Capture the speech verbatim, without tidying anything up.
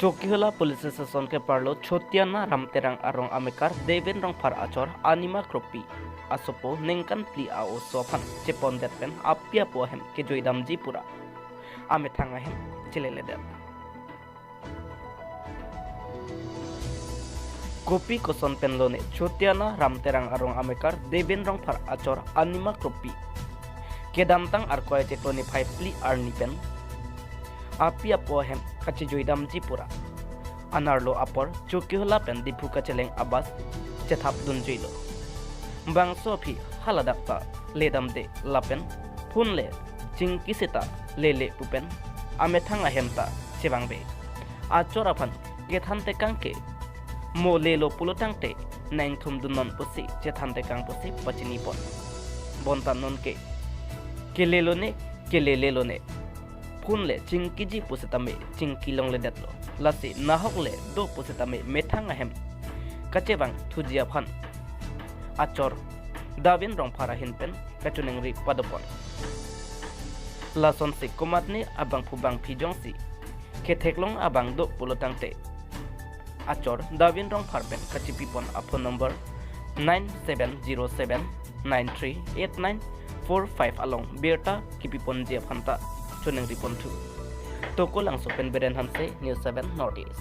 Chokihola Police Station keparlo Chotiana Ramterang arong amekar Devin Rongphar achor Anima Kropi asopo ningkan phli a-oso aphan chepondet pen api apo ahem kejuidamji pura amethang ahem cheleledet. Kopi koson penlone Chotiana Ramterang arong amekar Devin Rongphar achor Anima Kropi kedamtang Arkoi chiklo niphai phli arni pen api apo ahem kachejuidamji pura. Anerlo apor Chokihola pen Diphu kacheleng a-bus chethapdunjuilo. Bangso aphi haladak ta ledamde lapen phone le chingki seta lele pu pen amethang ahem ta chevangve. Achor aphan kethan tekang ke mo lelo pulo tangte nangthumdunnon pusi chethan tekang pusi pachinipon. Bonta nonke kelelone, kelelelone, phone le chingkiji pusitame chingki longledetlo. Lasi nahok le do pusitame methang ahem kachevangthuji aphan achor Devin Rongphar ahin pen kachiningri padopon. Lasonsi komatne abangphu bangphi jongsi ketheklong abang do pulo tangte achor Devin Rongphar pen kachipipon a-phone number nine seven zero seven nine three eight nine four five along birta kipiponji aphan ta chiningriponthu. Tokolangso pen Biren Hanse, News seven North East.